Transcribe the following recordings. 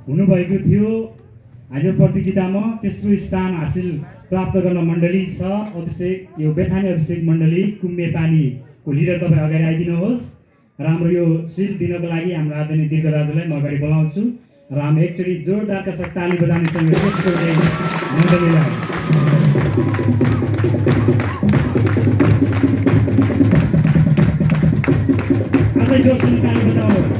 हुनुभएको थियो। आज प्रतियोगितामा तेस्रो स्थान हासिल प्राप्त गर्न मण्डली छ अभिषेक, यो बेथानी अभिषेक मण्डली कुम्मे पानीको लिडर तपाईँ अगाडि आइदिनुहोस् र हाम्रो यो सिट दिनको लागि हाम्रो आदरणीय दीर्घ दाजुलाई म अगाडि बोलाउँछु र हामी एकचोटि जोरदारका साथ ताली बजाउने मण्डलीलाई अझै जोरसँग ताली बजाउनुहोस्।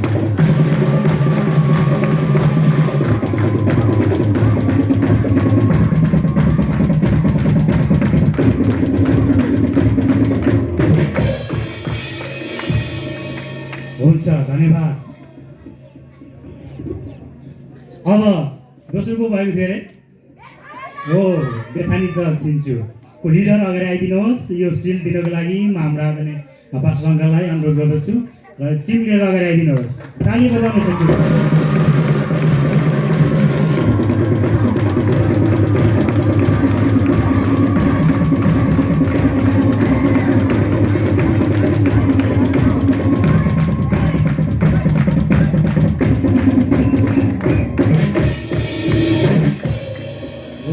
हुन्छ, धन्यवाद। अब दोस्रो भएको थियो अरे हो बेथानी चल सिन्चु को लिडर अगाडि आइदिनुहोस्। यो सिल दिनको लागि म हाम्रो आदरणीय पार्टी सङ्घलाई अनुरोध गर्दछु र टिम लिडर अगाडि आइदिनुहोस्। ताली बजाउनु सक्छु।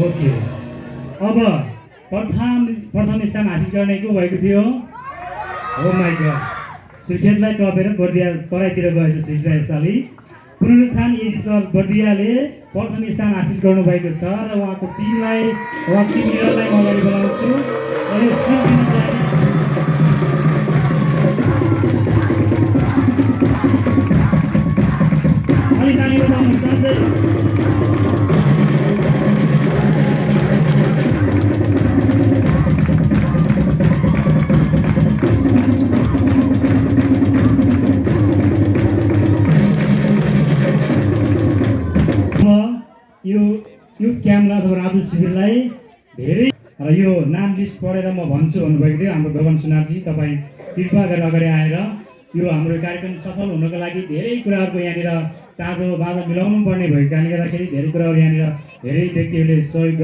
ओके, अब प्रथम स्थान हासिल गर्नेको भएको थियो। हो माइ गॉड, सुर्खेतलाई टपेर बर्दिया तराईतिर गएछ शिक्षा यसपालि। पुनरुत्थान एजी सर बर्दियाले प्रथम स्थान हासिल गर्नुभएको छ र उहाँको टिमलाई, उहाँको टिम लिडरलाई म अगाडि बोलाउँछु र यो सिट दिनको लागि अलि ताली बजाउनु साथै। यो युथ क्याम्पमा अथवा राहुल शिविरलाई धेरै र यो नाम लिस्ट पढेर म भन्छु भन्नुभएको थियो हाम्रो गगन सुनारजी। तपाईँ कृपा गरेर अगाडि आएर यो हाम्रो कार्यक्रम सफल हुनको लागि धेरै कुराहरूको यहाँनिर ताजो बाजा मिलाउनु पर्ने भएको कारणले गर्दाखेरि धेरै कुराहरू यहाँनिर धेरै व्यक्तिहरूले सहयोग